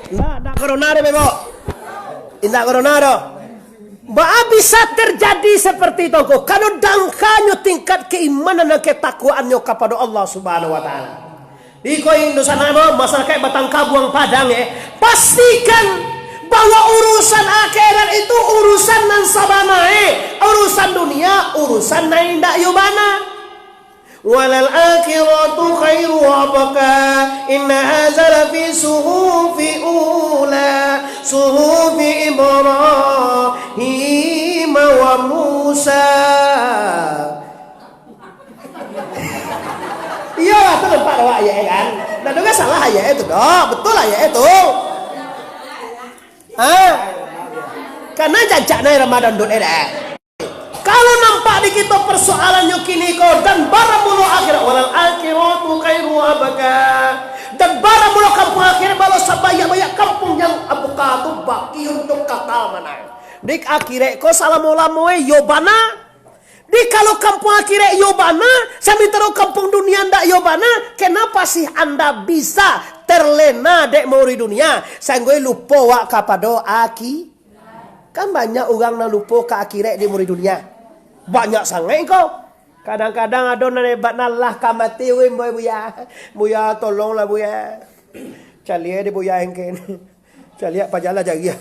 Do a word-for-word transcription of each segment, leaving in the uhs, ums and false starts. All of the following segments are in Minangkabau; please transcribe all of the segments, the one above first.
Indak, indak corona doh, Bebo. Indak corona doh. Baa bisa terjadi seperti itu, ko? Karano dangkanyo tingkat keimanan dan ketakwaannyo kapado Allah Subhanahu wa Ta'ala. Iko indu sanak, masyarakat Batang Kabuang Padang, eh, pastikan bahwa urusan akhirat itu urusan nan sabana, eh. Urusan dunia, urusan nan indak yo bana. Walal akhiratu khairu wa abqa. Inna hadza lafi suhufi ula, suhufi Ibrahim wa Musa. Iyolah, tu nampak awak ayat kan? Ndak ado salah ayat tu doh. Betul ayat tu. Ha? Karena jancak nai Ramadan dot ede. Kalau nampak di kito persoalannyo kini ko, dan baramulo akhirat, walal akhiratu khairu wa abqa. Dan baramulo kampuang akhirat, balo sabanyak-banyak kampuang yang abqa tu baki untuak kakal manang. Di akhirat ko salamo-lamo e, yo bana. Di kalau kampuang akhirat yo bana, samantaro kampuang dunia ndak yo bana, kenapa sih anda bisa terlena dek mauruih dunia, sahinggo lupo wak kapado akhi-, Kan banyak urang nan lupo ka akhirat di mauruih dunia. Banyak sangaik ko. Kadang-kadang ado nan hebat, nan lah ka mati, weh, boy, Buya. Buya, tolonglah, Buya. Caliak di Buya engken. Caliak pajalah jari ah.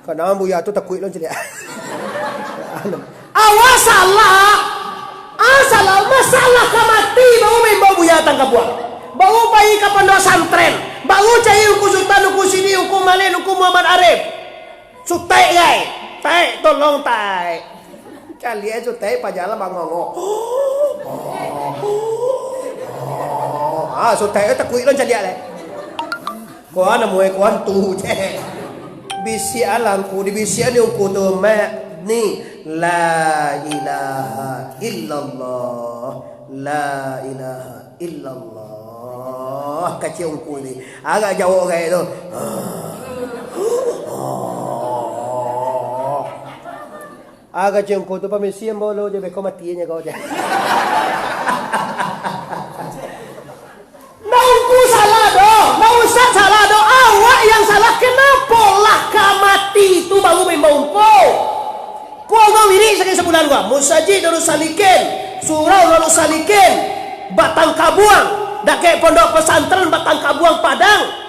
Kadang Buya tu takuik lo caliak. Awak salah. Ah, salah. Masalah ka mati, baru maimbau Buya Tangkabuang. Baru pai ka pondok santren. Baru cari Ungku Sutan, Ungku Sidi, Ungku Malin, Ungku Muhammad Arif. Sutek gai. Taik, tolong taik. Caliak sutek pajalan bangongo. Ah, sutek takuik lo caliak lai. Kuan namuai kuan tu je. Bisiak alangku, dibisiak ni ungku tu, mak ni. La ilaha illallah. La ilaha illallah. Kacik ungku ni. Agak jauh gai tu. Ah, kacik ungku tu, pamisi ambo lo je, beko mati nyo kau je. Ndak ungku salah doh, ndak ustaz salah doh, awak yang salah. Kenapo lah ka mati tu baru maimbau ungku? Ko urang wirik sakali sabulan ko, Musajik Darussalikin, Surau Darussalikin, Batang Kabuang, dakek Pondok Pesantren Batang Kabuang Padang.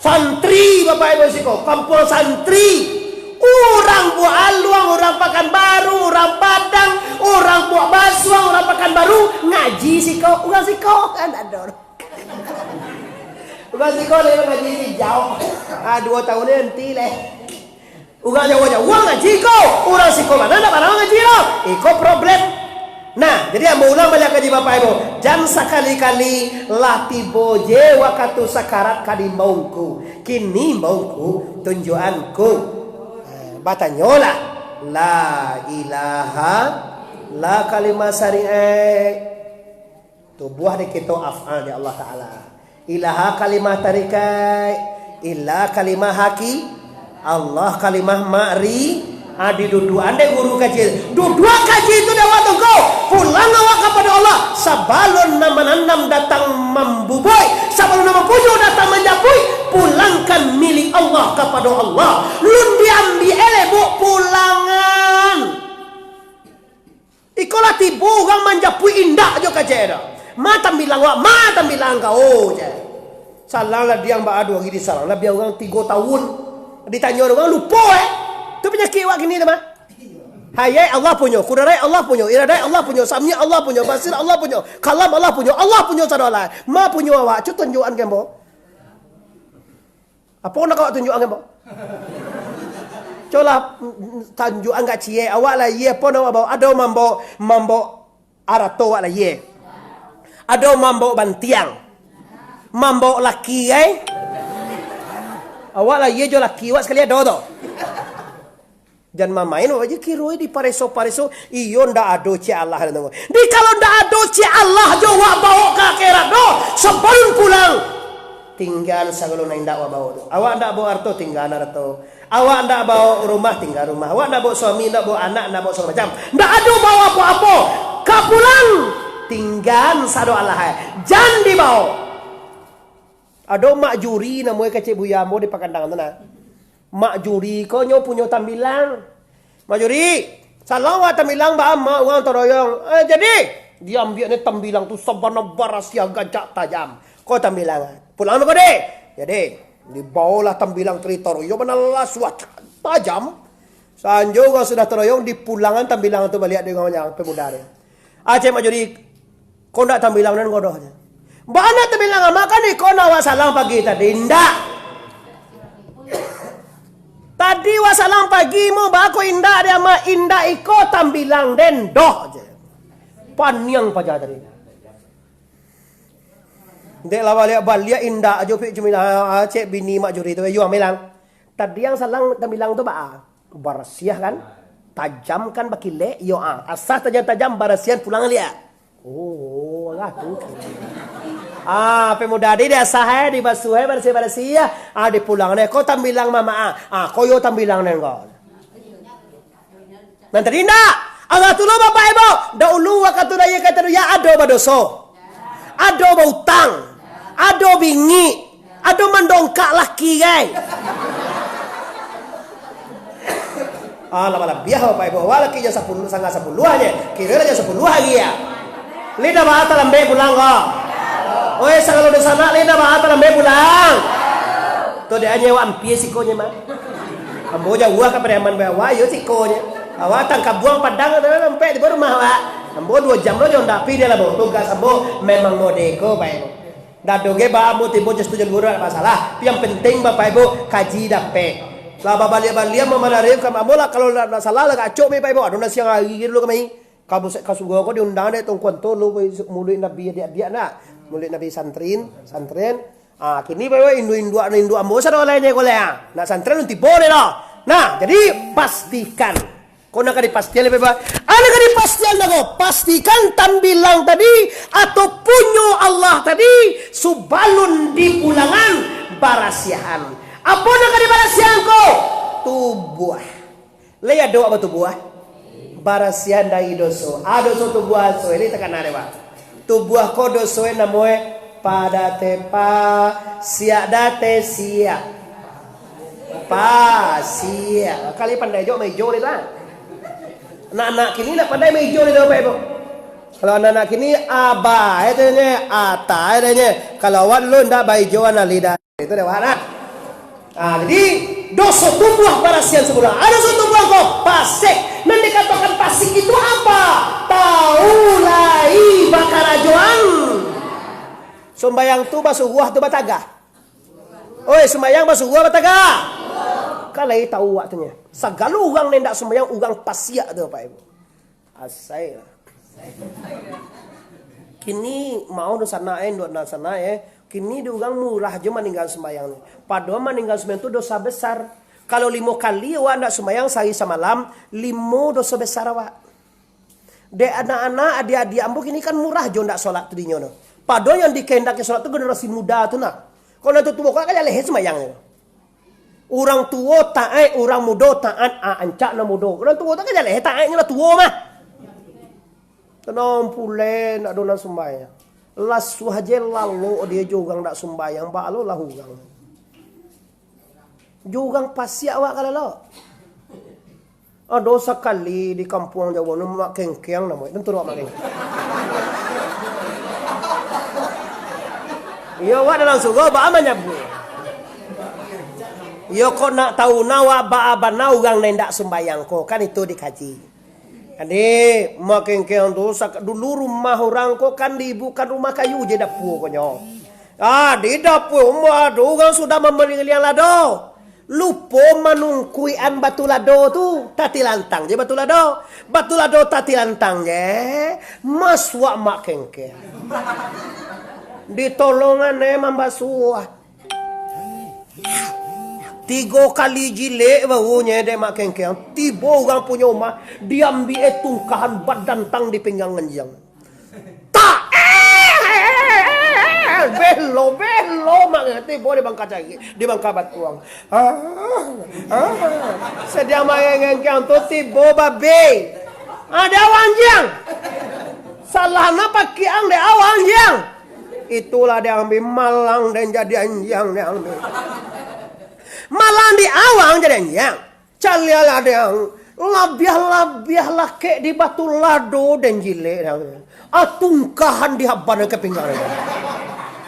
Santri, Bapak Ibu siko, kampuang santri. Urang Buak Aluang, urang Pakanbaru, urang Padang, urang Buak Basuang, urang Pakanbaru, ngaji siko, urang siko, kan ado. Urang siko lai ngaji sijauah, ah, duo tahun ni henti leh. Urang jauah-jauah ngaji ko, urang siko bana ndak pernah ngaji doh. Iko problem. Nah, jadi ambo ulang baliak kaji Bapak Ibu. Jan sakali-kali lah tibo je wakatu sakarat ka diimbau ungku. Kini imbau ungku, tunjuakan ungku. Eh, batanyolah. La ilaha, la kalimah syariat. Tubuah di kito af'al di Allah Ta'ala. Ilaha kalimah tarikai, illa kalimah haki, Allah kalimah ma'ri, ah, diduduakan dek guru kaji. Duduak kaji tu dek awak tu ko. Pulang awak kapado Allah. Sabalun nan mananam datang mambubuik, sabalun nan mampunyoi datang manjapuik, pulangkan milik Allah kapado Allah. Lun diambiak eleh buk pulangan. Iko lah tibo urang manjapuik indak jo kecek tu. Ma tambilang wak, ma tambilang kau, je. Salang lah diang baa duo hari disalang, lah bia urang tigo tahun. Ditanyo urang lupo, eh. Tu panyakik wak kini tu mah. Hayat Allah punyo, kudarat Allah punyo, iradat Allah punyo, sami Allah punyo, basir Allah punyo, kalam Allah punyo, Allah punyo sadolah. Ma punyo awak, cu tunjuakan ka ambo. Apo nak awak tunjuakan, Bok? Colah, mm, tunjuakan ka ciek. Awak lah, iyo, apo nak awak bao? Ado mambao, mambao arato awak lah, iyo. Ado mambao bantiang. Mambao laki, eh? Awak lah, iyo, jo laki awak sakali ado tu. Jan mamain, awak je kiro dipareso-pareso. Iyo, ndak ado ciek Allah, tu. Di kalau ndak ado ciek Allah jo wak bao ka akhirat doh, sabalun pulang, tinggaan sagalo nan indak wak bao tu. Awak ndak bao arato, tinggaan arato. Awak ndak bao rumah, tinggaan rumah. Awak ndak bao suami, ndak bao anak, ndak bao sagalo macam. Ndak ado bao apo-apo. Ka pulang, tinggaan sado Allah, eh. Jan dibao. Ado Mak Juri namonyo kecek Buya ambo di Pakandang tu nah. Mak Juri ko nyo punyo tambilang. Mak Juri, salang wak tambilang baa Mak, urang toroyong. Eh, jadi, diambiak ni tambilang tu sabana barasiah gancak tajam. Ko tambilang. Pulang ko, Dek. Jadi, dibawolah tambilang tadi toroyong bana lasuah tajam. Sanjo urang sudah toroyong, dipulangan tambilang tu baliak di urang pemuda tu. Aceh Mak Juri, ko ndak tambilang nan ko doh, cek. Baa ndak tambilang amak kan iko nan wak salang pagi tadi, ndak? Tadi wak salang pagi mo baa ko indak di amak, indak iko tambilang den doh, cek. Paniang paja tadi. Dek lah baliak-baliak indak jo pik cemilang, ah, cek bini Mak Juri tu, yo ambilang. Tadi nan salang tambilang tu baa? Barasiah kan? Tajam kan bakilek? Yo, ah. Asah tajam-tajam, barasiahan pulang liak. Oh, lah tu. Ah, pemuda di asah, eh, dibasuah, eh, barasiah-barasiah. Ah, dipulang, eh, ko tambilang mamak, ah. Ah, ko yo tambilang, eh, ko. Nan tadi indak. Alah tu lo, Bapak Ibu. Dahulu wakatu daya kata dunia ado badoso. Ado bautang. Ado bingik. Ado mandongkak laki, gai. Ah, lah balabiah, Bapak Ibu. Wah, laki jam sapuluah, sangah sapuluah je. Kiro lah jam sapuluah lagi, ya. Lai ndak baa talambek pulang ko? Oi, sagalo dunsanak, lai ndak baa talambek pulang? Tu dek anyo awak ampia sikonyo mah. Ambo jauah ka Pariaman, bae awak yo sikonyo. Awak tangkabuang Padang tu sampai di rumah awak. Ambo duo jam lo jo ndak pi dia lah, bo. Tugas ambo memang modeko bae. Ndak ado ge baa ambo tibo jo satujuan guru, ndak masalah. Yang penting Bapak Ibu kaji dapek. Lah babaliak-baliak mamararim ka ambo lah, kalau ndak salah lah gacok mi Bapak Ibu. Ado nan siang hari dulu kami. Ka busek ka surau ko diundang dek Tuanku Anto lo, muluik Nabi adiak-adiak nak. Muluik Nabi santrin, santren. Ah, kini bae induak-induak, induak ambo sado lain ko lah. Nak santren lun tibo deh lah. Nah, jadi pastikan. Ko nak ka dipastian lebih ba-, ah, nak ka dipastian dah ko. Pastikan tambilang tadi atau punyo Allah tadi subalun dipulangan barasiahan. Apo nak ka dibarasiahan ko? Tubuah. Lai ado wak batubuah? Barasiahan dari doso. Ah, doso tubuah, so, ini takana deh, Pak. Tubuah ko doso e namo e pada tepa, siak date siak. Pa, siak. Kali pandai jo maijo ni lah. Anak-anak kini ndak pandai maijo ni doh, Pak, Ibu. Kalau anak-anak kini, aba, eh, tanya, ata, eh, tanya. Kalau awak dulu ndak baijo, anak lidah. Itu dewek lah. Ah, jadi, doso tubuah barasiahan sabulan. Ado doso tubuah ko, pasik. Nan dikatokan pasik itu apa? Tahu lai bakarajoan. Sumbayang tu basuruah tu batagah. Oi, sumbayang basuruah batagah. Kan lai tahu waktunyo. Sagalo urang nan indak sumbayang, urang pasiak tu, Bapak Ibu. Asai lah. Kini mau dunsanak, eh, induak dunsanak, eh. Kini di urang murah jo maninggalan sumbayang ni. Padahal maninggalan sumbayang tu dosa besar. Kalau limo kali awak ndak sumbayang sahari samalam, limo dosa besar awak. Dek anak-anak, adiak-adiak ambo kini kan murah jo ndak solat tu dinyo tu. Padahal yang dikehendaki solat tu generasi muda tu nah. Kalau nan tuo-tuo, kok kan jaleh sumbayang tu. Urang tuo taat, urang mudo taat, ah, ancak nan mudo. Urang tuo tu kan jaleh taatnyo lah tuo mah. Tanang puleh, ndak ado nan sumbayang. Lasuah je lalok dia jo urang ndak sumbayang, baa lo lah urang. Jo urang pasiak awak ka lalok. Ado sakali di kampuang Jawa, Mak Kengkeng namo, tentu Mak Kengkeng. Iyo, awak dalam surau, baa manyabuik. Iyo, kok nak tahu nah, awak baa bana urang nan indak sumbayang ko, kan itu dikaji. Jadi, Mak Kengkeng tu, sak-, dulu rumah urang ko kan di ibu kan rumah kayu je dapua ko nyo. Ah, di dapua rumah ado urang sudah mamaliang-liang lado. Lupo manungkuikan batu lado tu, tatilantang je batu lado. Batu lado tatilantang je, masuak Mak Kengkeng. Ditolongan e mambasuah. Tigo kali jilek baru nyo dek Mak Kengkeng. Tibo urang punyo rumah, diambiak e tungkahan badantang di pinggang anjiang. Tak! Eh, belo, belo, Mak, tibo di bangka cari, di bangka batuang. Ah, ah. Sadiang Mak Kengkeng tu tibo babi. Ah, di awak anjiang. Salah na pakiang di awak anjiang. Itulah dek ang bi malang den jadi anjiang dek ang bi. Malang di awang jadi anjiang. Caliaklah dek ang, labiah-labiah lakek di batu lado den jilek dek ang. Atungkahan di haban ka pinggang dek ang.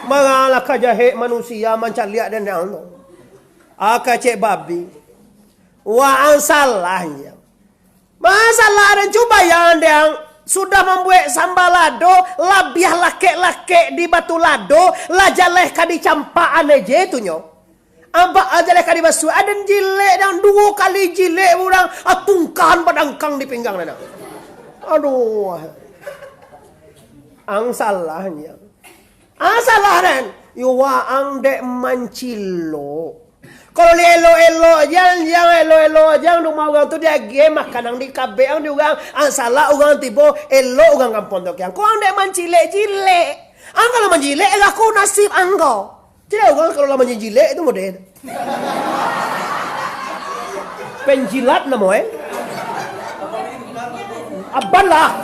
Mangalah ka jahek manusia mancaliak den dek ang tu. Aka cek babi. Wa ang salah anjiang. Masalah den cubayan dek ang, sudah mambuek samba lado, labiah lakek-lakek di batu lado, lah jaleh ka dicampak ane je tu nyo. Abak jaleh ka dibasuak, aden jilek dek ang, duo kali jilek urang, atungkahan badangkang di pinggang dek ang. Aduh. Ang salah anjiang. Ah, salah den. Yo waang dek mancilok. Kalau di elok-elok jan, jan elok-elok jan, rumah urang tu diagiah makanan di kabek ang di urang. Ang salah urang tibo, elok urang kampuang tu kian. Kok ang dek mancilek-cilek. Ang kalau mancilek, laku nasib ang ko. Cilek urang kalau lah mancilek tu model. Penjilat namo, eh? Aban lah.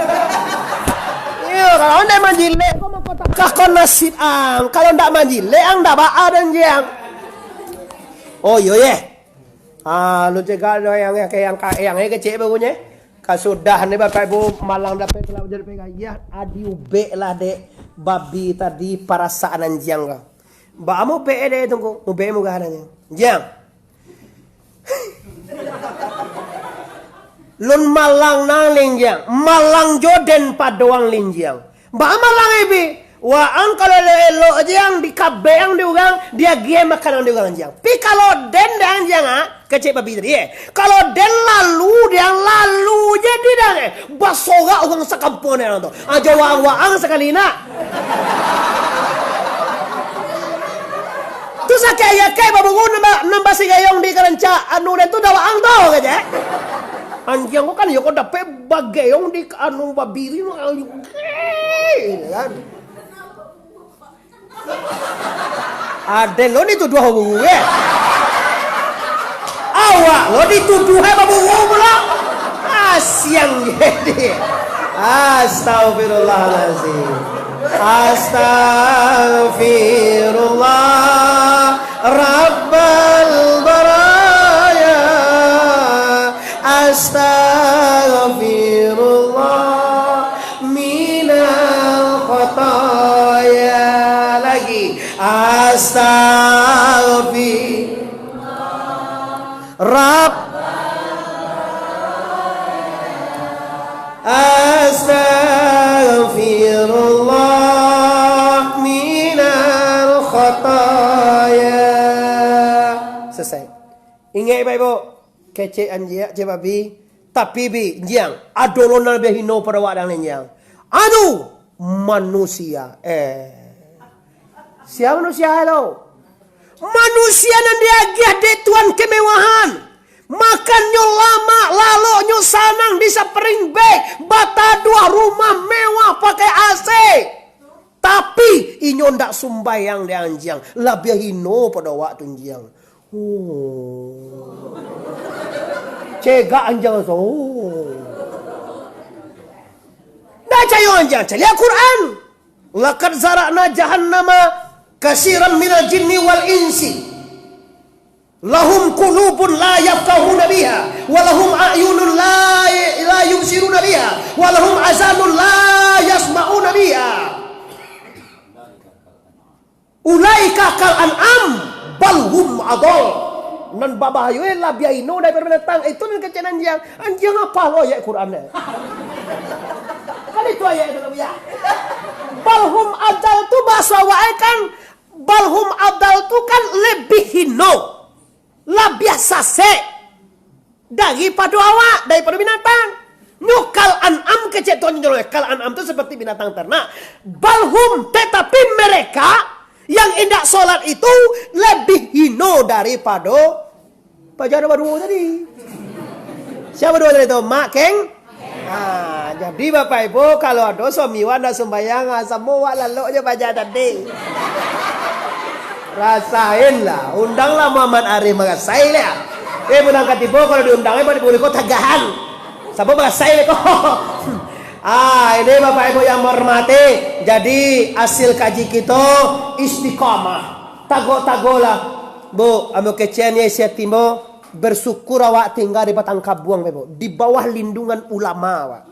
Iyo, kalau ndak manjilek, kau mangko takah kau nasib ang. Kalau ndak manjilek, ang ndak baa dan jiang. Oh, iyo, yeh. Ah, lu cegak do yang, yang, yang, yang, yang kecek baru nye. Kasudah ni, Bapak Ibu, malang dapek telah jadi pegayah, adi ubek lah dek babi tadi parasaan anjiang ka. Ba amo ubek dek tungku, ubek muka adanya. Jiang. Lun malang nang linjiang, malang jo den padoang linjiang. Ba malang ibi, waang kalau elok-elok jiang, dikabek ang di urang, diagiah makanan di urang jiang. Pi kalau den dang jiang, ah, kecek babi tadi, eh. Kalau den lalu, diang lalu je di dang, eh. Basorak urang sakampuang dek ang tu. Ajo waang-waang sakali nak. Tu sakek ayah kai baburu nambah, nambah si gayong di karancak anu den tu dawak ang tu kecek. Anjiang ko kan, yo ko dapek bagayong di anu babiri tu kan. Aden lo ni tuduah baburu, eh. Awak lo dituduah, eh, baburu pulo. Asiang jadi. Astagfirullahalazim. Astagfirullah Rabbal baraya. Astagfirullah minal khataya. Lagi. Astagfir Rab Astagfirullah minal khataya. Selesai. Ingat, Bapak Ibu, kecek anjiak, cek babi, tapi bi, jiang, ado lo nan labiah hino pado awak dang linjiang. Anu, manusia. Eh. Sia manusia tu? Manusia nan diagiah dek Tuhan kemewahan. Makannyo lamak, laloknyo sanang di spring bed, bataduah rumah mewah pakai A C. Tapi, inyo ndak sumbayang dek anjiang, labiah hino pado awak tu anjiang. Oh. Cegak anjiang so. Ndak cayo anjiang, caliak Quran. Laqad zara'na jahannama katsiran minal jinni wal insi. Lahum qulubun la yafqahuna biha, wa lahum a'yunun la, la yubsiruna biha, wa lahum azanun la yasma'una biha. Ulaika kal an'am, bal hum adal. Nan babahayo, eh, labiah hino daripado binatang. Itu nan kecek anjiang. Anjiang apo lo ayat Quran, eh? Kan itu ayat itu, ya. Bal hum adal tu bahaso awak, eh, kan. Bal hum adal tu kan labiah hino. Labiah sasek daripado awak, daripado binatang. Nyo kal an'am kecek tu anjiang, kal an'am tu seperti binatang ternak. Bal hum, tetapi mereka yang indak solat itu labiah hino daripado paja nan baduo tadi. Sia baduo tadi tu? Mak, keng? Ah, jadi Bapak Ibu, kalau ado suami wak ndak sumbayang, ah, samo wak lalok je paja tadi. Rasain lah, undang lah Muhammad Arif marasai lah. Eh, bulan katibo kalau diundang, eh, bulan ko tagahan. Samo marasai ko. Ah, ini Bapak Ibu yang menghormati. Jadi, hasil kaji kito istiqamah. Tagok-tagoklah. Bu, ambo kecek ni isi hati ambo, bersyukur awak tingga di Batang Kabuang, Bapak Ibu. Di bawah lindungan ulama, Pak.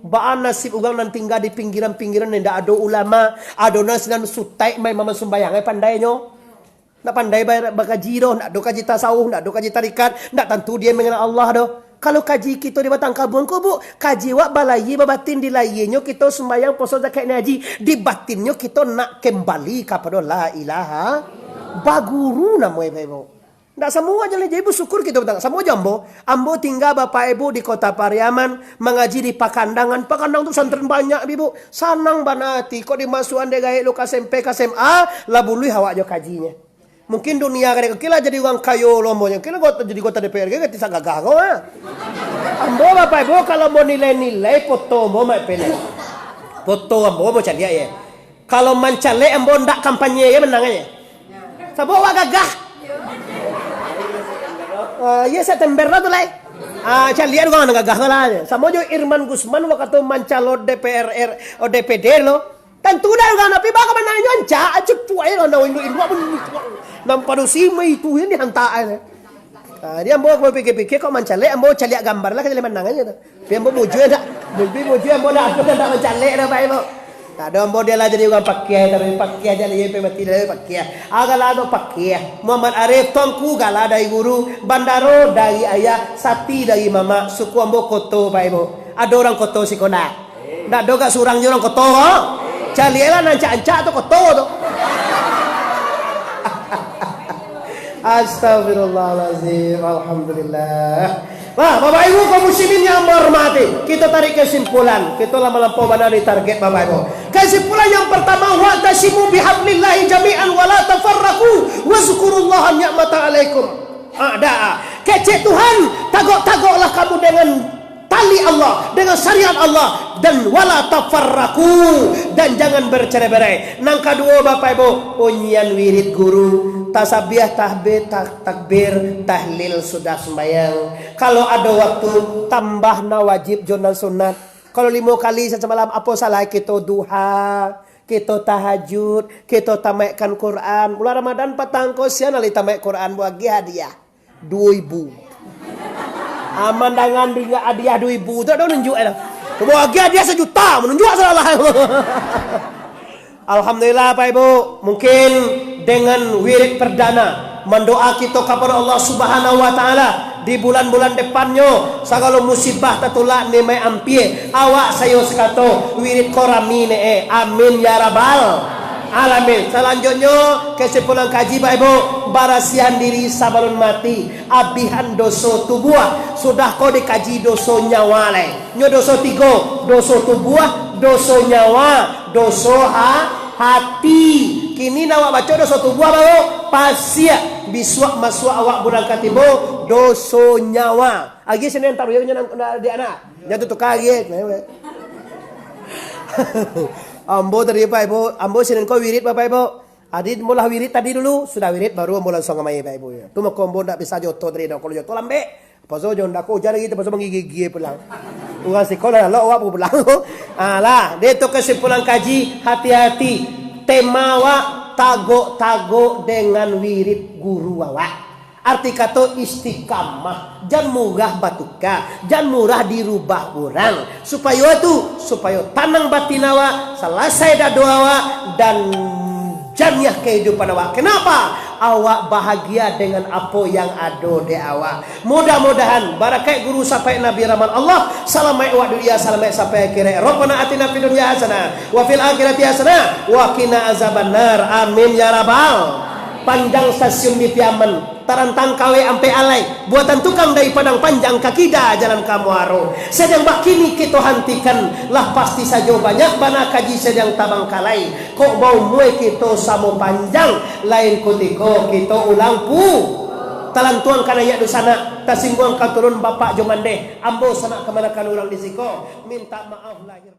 Baa nasib urang nan tingga di pinggiran-pinggiran nan indak ado ulama, ado nan sinan sutaik main maman sumbayang, eh, pandainyo. Ndak pandai ba-, bakaji doh, ndak ado kaji tasawuf, ndak ado kaji tarikat, ndak tantu dia mengenal Allah doh. Kalau kaji kito di Batang Kabuang ko, Bu, kaji awak balayie, babatin, di layienyo kito sumbayang, poso, zakat, haji, di batinnyo kito nak kembali kapado la ilaha, baguru namo e, Bapak Ibu. Ndak samo aja lah, jadi bersyukur kito, ndak samo aja ambo. Ambo tingga Bapak Ibu di Kota Pariaman, mangaji di Pakandangan. Pakandangan tu santren banyak, Ibu. Sanang bana ati, kok dimasuakan dek gaek lo ka S M P, ka S M A, lah buluih awak jo kajinyo. Mungkin dunia kadek kira jadi urang kayo lo ambo nyo. Kira gua jadi anggota D P R ge, gati sagagah ko, ha. Ambo, Bapak Ibu, kalau ambo nilai-nilai, foto ambo, Mak Pen. Foto ambo, ambo caliak ye. Kalau mancalek, ambo ndak kampanye ye, menang ye. Sabab awak gagah. Ah, ye, September lah tu lai. Ah, caliak tu kan gagah tu lah. Samo jo Irman Gusman wakatu mancalon D P R, R, oh, D P D lo. Tantu dah urang, tapi baka mananyo ancak, cepuak aja lah, nang induak-induak pun, nang padusi mah itu yang dihantak aja. Ah, jadi ambo, ambo pikir-pikir, kok mancalek, ambo caliak gambar lah, ka caliak manang aja tu. Tapi ambo bujur dak, tapi bujur ambo dak, ambo dak mancalek dah, Pak, ambo. Tak ado, ambo dia lah jadi urang pakiah, tapi pakiah aja lah, ye, mati dah pakiah. Ah, gala tu pakiah. Muhammad Arif, Tuanku, gala dari guru, Bandaro dari ayah, Sati dari mamak, suku ambo Koto, Pak, Ibu. Ado urang Koto siko ndak? Ndak ado gak surang jo urang Koto ko. Caliaklah nan ancak-ancak tu Koto tu. Astagfirullahalazim. Alhamdulillah. Nah, Bapak Ibu kaum muslimin yang ambo hormati, kito tarik kesimpulan. Kito lah malampau bana dari target, Bapak Ibu. Kesimpulan yang pertama, "Wa'tasimu bihablillahi jami'an wa la tafarraqu, wazkurullaha ni'matan alaikum." Ada. Kecek Tuhan, tagok-tagoklah kamu dengan tali Allah, dengan syariat Allah, dan wala tafarraqu, dan jangan bercerai-berai. Nan kaduo, Bapak Ibu, unyian wirid guru, tasabiah, tahbir, ta-, takbir, tahlil sudah sumbayang. Kalau ado waktu, tambah nan wajib jo nan sunat. Kalau limo kali sasamalam, apo salah kito duha, kito tahajud, kito tamaikkan Quran. Bulan Ramadan patang ko, sia nan lai tamaik Quran, bagi hadiah. Duo ibu. Aman dangan ringga hadiah duo ibu tu, ado nunjuak dah. Cubo agiah hadiah sajuta, manunjuak salah. Alhamdulillah, Pak Ibu. Mungkin dengan wirid perdana, mandoa kito kapado Allah Subhanahu wa Ta'ala, di bulan-bulan depannyo, sagalo musibah tatulak, nikmaik ampia, awak sayo sakato, wirid ko rami ne, eh. Amin ya rabbal alamin. Salanjutnyo, kesimpulan kaji, Pak Ibu, barasiahan diri sabalun mati. Abihan doso tubuah, sudah ko dikaji doso nyawa lai. Nyo doso tigo, doso tubuah, doso nyawa, doso ha-, hati. Kini nan awak baco doso tubuah baru, pasiak bisuak masuak awak bulan katibo, doso nyawa. Agi sini antar uyo nyo nan, nan di anak. Nyo tu tukar agi. Ambo tadi, Pak Ibu, ambo sini ko wirid, Bapak Ibu. Adi, ambo lah wirid tadi dulu, sudah wirid baru ambo langsuang kamari, Bapak Ibu. Tu mako ambo ndak bisa joto tadi doh, kalau joto lambek. Paso jo ndak ko ujan lagi, paso manggigi-gigi pulang. Urang siko lah lalok, awak pulang. Ah, lah, dek tu kesimpulan kaji, hati-hati. Tema awak, tagok-tagok dengan wirid guru awak. Arti kato istiqamah, jan murah batuka, jan murah dirubah urang. Supayo tu, supayo tanang batin awak, salasai dado awak, dan janiah kahidupan awak. Kenapa? Awak bahagia dengan apo yang ado di awak. Mudah-mudahan barakaik guru sapai Nabi rahmat Allah, salamaik awak dunia, salamaik sampai akhirat. Rabbana atina fid dunya hasanah, wa fil akhirati hasanah, wa qina azabannar. Amin ya rabbal. Panjang stasiun di Piaman. Tarantang kawek ampek alai, buatan tukang dari Padang Panjang ka kida jalan ka Muaro. Sadang bakini kito hantikan, lah pasti sajo banyak bana kaji sadang tabangkalai. Kok baumua kito samo panjang, lain kutiko kito ulang pu-, talantuang ka naiak dunsanak, tasingguang ka turun bapak jo mandeh, ambo sanak kamanakan urang di siko, mintak maaf lahir.